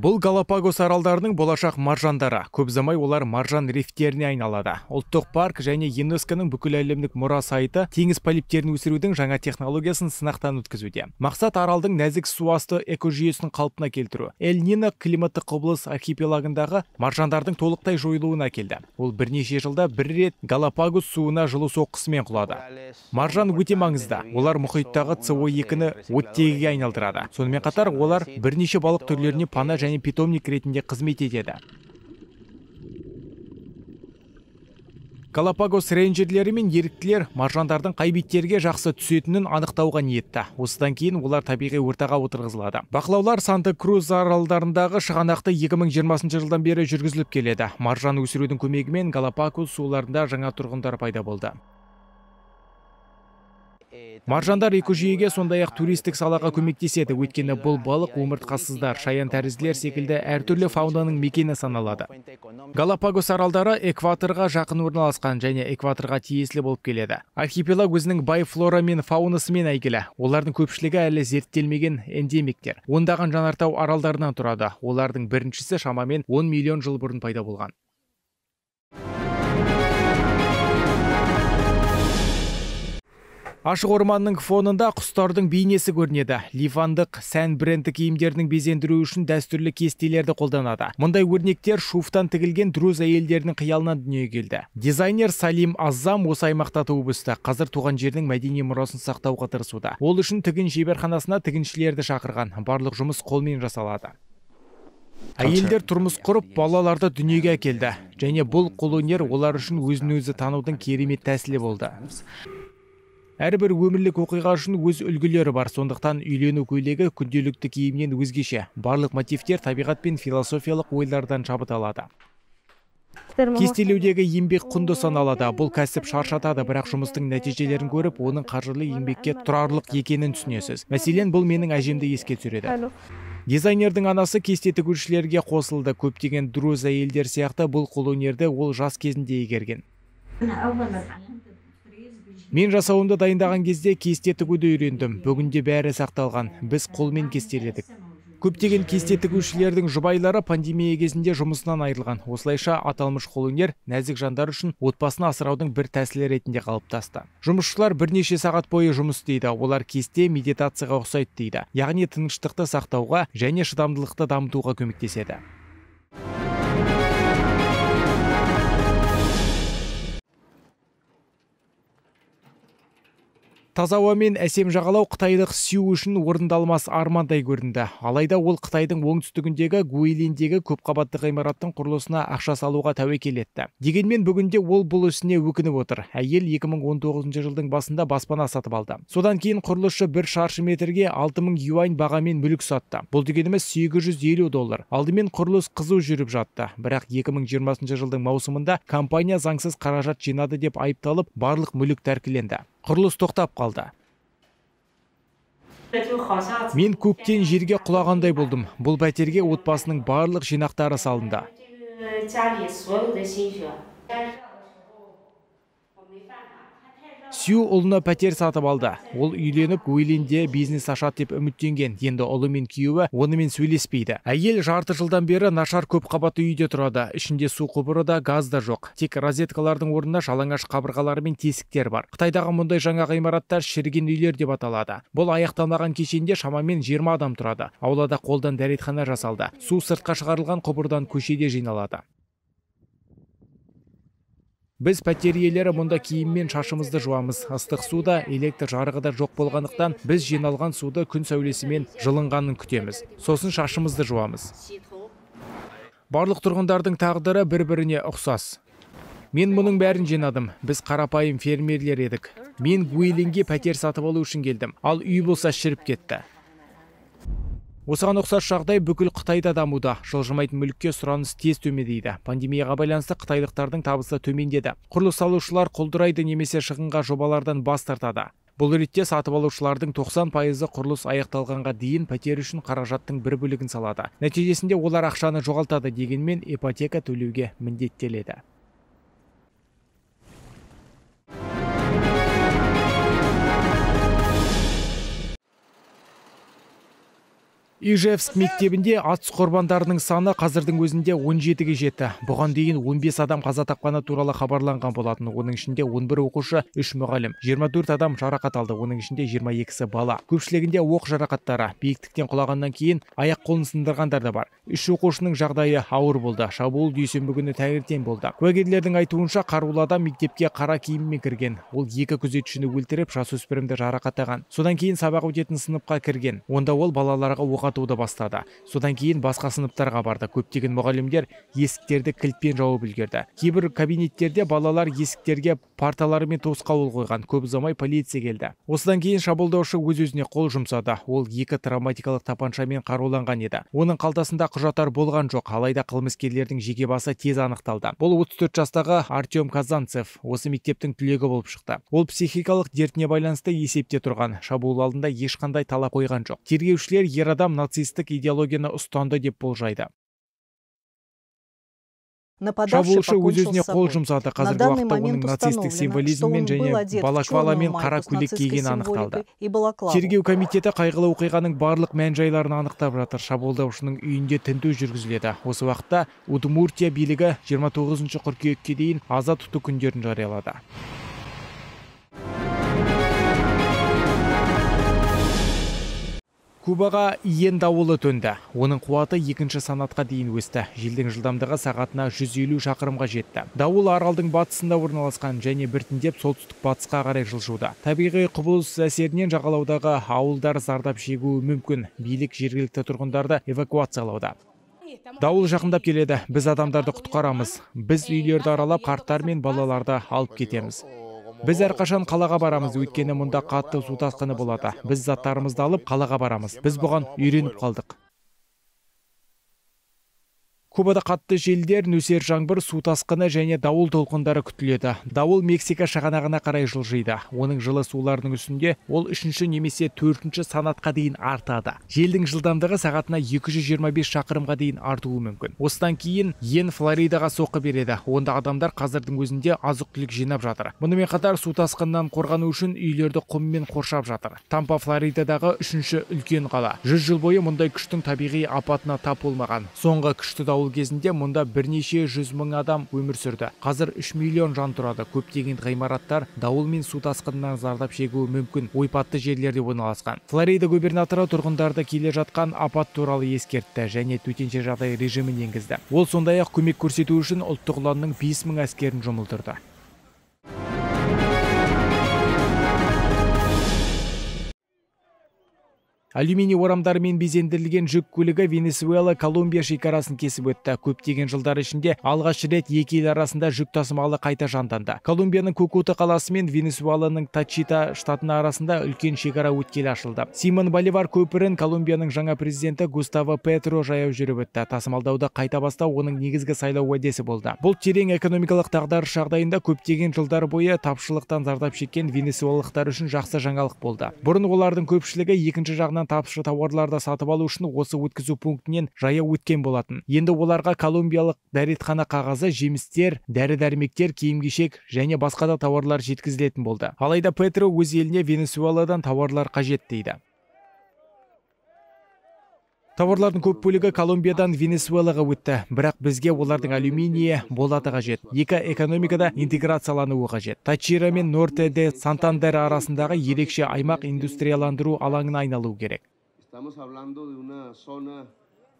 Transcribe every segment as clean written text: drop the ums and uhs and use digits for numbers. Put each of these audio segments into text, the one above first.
Бұл Галапагос аралдарының болашақ маржандары. Көп ұзамай олар маржан рифтеріне айналады. Ұлттық парк және ЮНЕСКО-ның бүкіләлемдік мұра сайты теңіз полиптерін өсірудің жаңа технологиясын сынақтан өткізуде. Мақсат аралдың нәзік суасты экожүйесін қалпына келтіру. Эль-Нино климаттық құбылыс архипелагындағы маржандардың толықтай жойылуына әкелді. Ол бірнеше жылда бір рет Галапагос суына жылу соққысымен құлады. Маржан өте маңызды. Олар мұхиттағы СО2-ні оттегіге айналдырады. Сонымен қатар олар бірнеше балық түрлеріне пана және питомник ретінде қызмет етеді. Галапагос рейнджерлері мен еріктілер маржандардың қай беттерге жақсы түсетінін анықтауға ниетті. Осыдан кейін олар табиғи ортаға отырғызылады. Бақылаулар Санта-Крус аралдарындағы шығанақты 2020 жылдан бері жүргізіліп келеді. Маржан өсірудің көмегімен Галапагос суларында жаңа тұрғындар пайда болды. Маржандар экожүйеге, сондай-ақ туристік салаға көмектеседі, өйткені бұл балық омыртқасыздар, шаян тәрізділер секілді әртүрлі фаунаның мекені саналады. Галапагос аралдары экваторға жақын орналасқан және экваторға тиесілі болып келеді. Архипелаг өзінің бай флора мен фаунасымен әйгілі. Олардың көпшілігі әлі зерттелмеген эндемиктер. Ондаған жанартау аралдарынан тұрады. Олардың біріншісі шамамен 10 миллион жыл бұрын пайда болған. Ашық орманның фонында құстардың бейнесі көрінеді. Ливандық сән бренді киімдерінің безендіру үшін дәстүрлі кестелерді қолданады. Мұндай өрнектер шуфтан тігілген друз әйелдерінің қиялынан дүниеге келді. Дизайнер Салим Аззам осы аймақта туып өсті. Қазір туған жерінің мәдени мұрасын сақтауға тырысуда. Ол үшін тігін шеберханасына тігіншілерді шақырған. Барлық жұмыс қолмен жасалады. Әйелдер тұрмыс құрып, балаларды дүниеге әкелді. Және бұл қолөнер олар үшін өзін-өзі танудың керемет тәсілі болды. Әрбір өмірлік оқиға үшін өз үлгілері бар, сондықтан үйлену көйлегі күнделікті киімнен өзгеше. Барлық мотивтер табиғат пен философиялық ойлардан шабыт алады. Кестелеудегі еңбек құнды саналады. Бұл кәсіп шаршатады, бірақ жұмыстың нәтижелерін көріп, оның қаржылы еңбекке тұрарлық екенін түсінесіз. Мәселен, бұл менің әжемді еске түсіреді. Дизайнердің анасы кесте тігушілерге қосылды. Көптеген друз әйелдер сияқты бұл қолөнерді ол жас кезінде игерген. Мен жасауымды дайындаған кезде кесте тігуді үйрендім. Бүгінде бәрі сақталған. Біз қолмен кестеледік. Көптеген кесте тігушілердің жұбайлары пандемия кезінде жұмысынан айырылған. Осылайша аталмыш қолөнер нәзік жандар үшін отбасын асыраудың бір тәсілі ретінде қалыптасты. Жұмысшылар бірнеше сағат бойы жұмыс істейді. Олар кесте медитацияға ұқсайды дейді. Яғни тыныштықты сақтауға және шыдамдылықты дамытуға көмектеседі. Таза ауа мен әсем жағалау қытайлық Сю үшін орындалмас армандай көрінді. Алайда ол Қытайдың оңтүстігіндегі Гуйлиндегі көпқабатты ғимараттың құрылысына ақша салуға тәуекел етті. Дегенмен бүгінде ол бұл ісіне өкініп отыр. Әйел 2019 жылдың басында баспана сатып алды. Содан кейін құрылысшы бір шаршы метрге 6000 юань бағамен мүлік сатты. Бұл дегеніміз 850 доллар. Алдымен құрылыс қызу жүріп жатты. Бірақ 2020 жылдың маусымында компания заңсыз қаражат жинады деп айыпталып, барлық мүлік тәркіленді. Құрылыс тоқтап қалды. Мен көктен жерге құлағандай болдым. Бұл пәтерге отбасының барлық жинақтары салынды. Сю ұлына пәтер сатып алды. Ол үйленіп, Гуйлинде бизнес ашады деп үміттенген. Енді ұлы мен күйеуі онымен сөйлеспейді. Әйел жарты жылдан бері нашар көпқабатты үйде тұрады. Ішінде су құбыры да, газ да жоқ. Тек розеткалардың орнына жалаңаш қабырғалары мен тесіктер бар. Қытайдағы мұндай жаңа ғимараттар шіріген үйлер деп аталады. Бұл аяқталмаған кешенде шамамен 20 адам тұрады. Аулада қолдан дәретхана жасалды. Су сыртқа шығарылған құбырдан көшеде жиналады. Біз пәтер иелері мұнда киіммен шашымызды жуамыз. Ыстық су да, электр жарығы да жоқ болғандықтан біз жиналған суды күн сәулесімен жылынғанын күтеміз. Сосын шашымызды жуамыз. Барлық тұрғындардың тағдыры бір-біріне ұқсас. Мен мұның бәрін жинадым. Біз қарапайым фермерлер едік. Мен Гуйлинге пәтер сатып алу үшін келдім. Ал үй болса шіріп кетті. Осыған ұқсас жағдай бүкіл Қытайда дамуда. Жылжымайтын мүлікке сұраныс тез төмендейді. Пандемияға байланысты қытайлықтардың табысы төмендеді. Құрылыс салушылар құлдырайды немесе шығынға жобалардан бас тартады. Бұл ретте сатып алушылардың 90% құрылыс аяқталғанға дейін пәтер үшін қаражаттың бір бөлігін салады. Нәтижесінде олар ақшаны жоғалтады, дегенмен ипотека төлеуге міндеттеледі. Ижевск мектебінде атыс құрбандарының саны қазірдің өзінде 17-ге жетті. Бұған дейін 15 адам қаза тапқаны туралы хабарланған болатын. Оның ішінде 11 оқушы, 3 мұғалім, 24 адам жарақат алды. Оның ішінде 22-сі бала. Көпшілігінде оқ жарақаттары, биіктіктен құлағаннан кейін аяқ қолын сындырғандар да бар. 3 оқушының жағдайы ауыр болды. Шабуыл дүйсенбі күні таңертең болды. Куәгерлердің айтуынша, қарулы адам мектепке қара киіммен кірген. Ол 2 күзетшіні өлтіріп, жасөспірімді жарақаттаған. Содан кейін сабақ өтетін сыныпқа кірген. Онда ол балаларға оқ атуды бастады. Содан кейін басқа сыныптарға барды. Көптеген мұғалімдер есіктерді кілтпен жауып үлгерді. Кейбір кабинеттерде балалар есіктерге парталарымен тосқауыл қойған. Көп ұзамай полиция келді. Осыдан кейін шабуылдаушы өз-өзіне қол жұмсады. Ол 2 травматикалық тапаншамен қаруланған еді. Оның қалтасында құжаттар болған жоқ. Алайда қылмыскерлердің жеке басы тез анықталды. Бұл 34 жастағы Артем Казанцев осы мектептің түлегі болып шықты. Ол психикалық дертіне байланысты есепте тұрған. Шабуыл алдында ешқандай талап қойған жоқ. Тергеушілер ер адам нацистік идеологияны ұстанды деп болжайды. Шабуылшы өз-өзіне қол жұмсады. Қазіргі уақытта оның нацистік символизммен және балаклавамен қара көйлек кигені анықталды. Тергеу комитеті қайғылы оқиғаның барлық мән-жайларын анықтап жатыр. Шабуылдаушының үйінде тінту жүргізіледі. Осы уақытта Удмуртия билігі 29 қыркүйекке дейін аза тұту күндерін жариялады. Кубаға Иен дауылы төнді. Оның қуаты 2-ші санатқа дейін өсті. Желдің жылдамдығы сағатына 150 шақырымға жетті. Дауыл аралдың батысында орналасқан және біртіндеп солтүстік батысқа қарай жылжуда. Табиғи құбылыс әсерінен жағалаудағы ауылдар зардап шегуі мүмкін. Билік жергілікті тұрғындарды эвакуациялауда. Дауыл жақындап келеді. Біз адамдарды құтқарамыз. Біз үйлерді аралап, қарттар мен балаларды алып кетеміз. Біз әрқашан қалаға барамыз, өйткені мұнда қатты су тасқыны болады. Біз заттарымызды алып қалаға барамыз. Біз бұған үйреніп қалдық. Кубада қатты желдер, нөсер жаңбыр, су тасқыны және дауыл толқындары күтіледі. Дауыл Мексика шығанағына қарай жылжиды. Оның жылы суларының үстінде ол 3-ші немесе 4-ші санатқа дейін артады. Желдің жылдамдығы сағатына 225 шақырымға дейін артуы мүмкін. Осыдан кейін Иен Флоридаға соққы береді. Онда адамдар қазірдің өзінде азық-түлік жинап жатыр. Мұнымен қатар су тасқынынан қорғану үшін үйлерді құммен қоршап жатыр. Тампа Флоридадағы 3-ші үлкен қала. 100 жыл бойы мұндай күштің табиғи апатына тап болмаған. Соңғы күшті дауыл кезінде мұнда бірнеше жүз мың адам өмір сүрді. Қазір 3 миллион жан тұрады. Көптеген ғимараттар дауыл мен су тасқынынан зардап шегуі мүмкін ойпатты жерлерде орналасқан. Флорида губернаторы тұрғындарды келе жатқан апат туралы ескертті және төтенше жағдай режимін енгізді. Ол сондай-ақ көмек көрсету үшін ұлттық ұланның 5000 әскерін жұмылдырды. Алюминий орамдарымен безендірілген жүк көлігі Венесуэла Колумбия шекарасын кесіп өтті. Көптеген жылдар ішінде алғаш рет екі ел арасында жүк тасымалы қайта жанданды. Колумбияның Кукута қаласы мен Венесуэланың Тачита штатының арасында үлкен шекара өткелі ашылды. Симон Боливар көпірін Колумбияның жаңа президенті Густаво Петро жаяу жүріп өтті. Тасымалдауды қайта бастау оның негізгі сайлау уәдесі болды. Бұл терең экономикалық дағдарыс жағдайында көптеген жылдар бойы тапшылықтан зардап шеккен венесуэлалықтар үшін жақсы жаңалық болды. Бұрын олардың көпшілігі екінші жағынан тапшы тауарларды сатып алу үшін осы өткізу пунктінен жаяу өткен болатын. Енді оларға колумбиялық дәретхана қағазы, жемістер, дәрі-дәрмектер, киім-кешек және басқа да тауарлар жеткізілетін болды. Алайда Петро өз еліне Венесуэладан тауарлар қажет дейді. Тауарлардың көп бөлігі Колумбиядан Венесуэлаға өтті, бірақ бізге олардың алюминийі болаты қажет. Екі экономикада интеграциялануы қажет. Тачира мен Норте де Сантандер арасындағы ерекше аймақ индустрияландыру алаңына айналуы керек.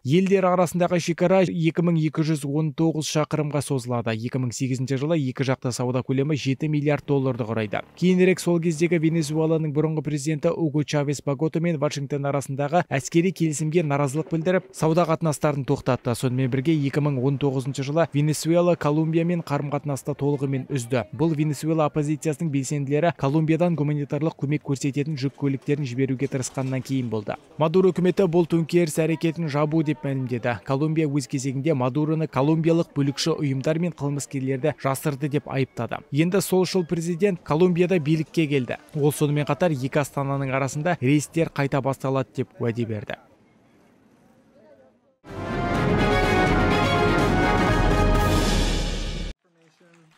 Елдер арасындағы шекара 2219 шақырымға созылады. 2008 жылы екі жақты сауда көлемі 7 миллиард долларды құрайды. Кейінірек сол кездегі Венесуэланың бұрынғы президенті Уго Чавес Богота мен Вашингтон арасындағы әскери келісімге наразылық білдіріп, сауда қатынастарын тоқтатты. Сонымен бірге 2019 жылы Венесуэла Колумбиямен қарым-қатынасты толығымен үзді. Бұл Венесуэла оппозициясының белсенділері Колумбиядан гуманитарлық көмек көрсететін жүк көліктерін жіберуге тырысқаннан кейін болды. Мадуро үкіметі бұл төңкеріс әрекетін жабу деп мәлімдеді. Колумбия өз кезегінде Мадуроны колумбиялық бүлікші ұйымдар мен қылмыскерлерді жасырды деп айыптады. Енді солшыл президент Колумбияда билікке келді. Ол сонымен қатар екі астананың арасында рейстер қайта басталады деп уәде берді.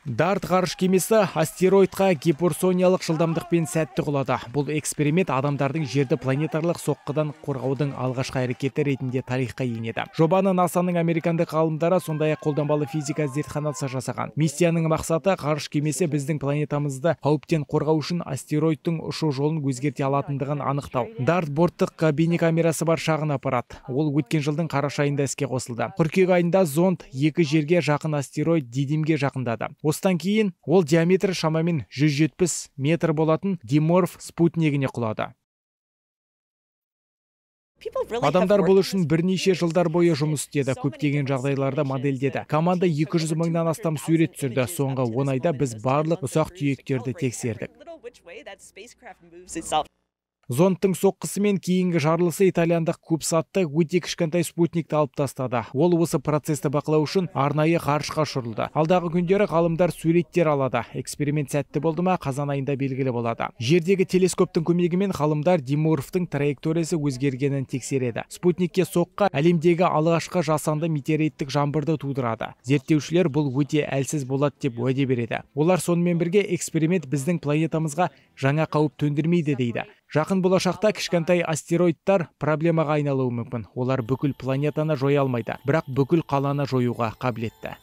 Дарт ғарыш кемесі астероидқа гиперсониялық жылдамдықпен сәтті құлады. Бұл эксперимент адамдардың жерді планетарлық соққыдан қорғаудың алғашқы әрекеті ретінде тарихқа енеді. Жобаны НАСАның американдық ғалымдары, сондай-ақ қолданбалы физика зертханасы жасаған. Миссияның мақсаты ғарыш кемесі біздің планетамызды қауіптен қорғау үшін астероидтың ұшу жолын өзгерте алатындығын анықтау. Дарт борттық бейнекамерасы бар шағын аппарат. Ол өткен жылдың қараша айында іске қосылды. Қыркүйек айында зонд екі жерге жақын астероид Дидимге жақындады. Осыдан кейін ол диаметрі шамамен 170 метр болатын Диморф спутнигіне құлады. Адамдар бұл үшін бірнеше жылдар бойы жұмыс істеді, көптеген жағдайларда модельдеді. Команда 200 мыңнан астам сурет түсірді. Соңғы 10 айда біз барлық ұсақ түйектерді тексердік. Зондтың соққысымен кейінгі жарылысы итальяндық кубсатты өте кішкентай спутникті алып тастады. Ол осы процесті бақылау үшін арнайы ғарышқа ұшырылды. Алдағы күндері ғалымдар суреттер алады. Эксперимент сәтті болды ма, қазан айында белгілі болады. Жердегі телескоптың көмегімен ғалымдар Диморфтың траекториясы өзгергенін тексереді. Спутникке соққы әлемдегі алғашқы жасанды метеориттік жаңбырды тудырады. Зерттеушілер бұл өте әлсіз болады деп уәде береді. Олар сонымен бірге эксперимент біздің планетамызға жаңа қауіп төндірмейді дейді. Жақын болашақта кішкентай астероидтар проблемаға айналуы мүмкін. Олар бүкіл планетаны жоя алмайды, бірақ бүкіл қаланы жоюға қабілетті.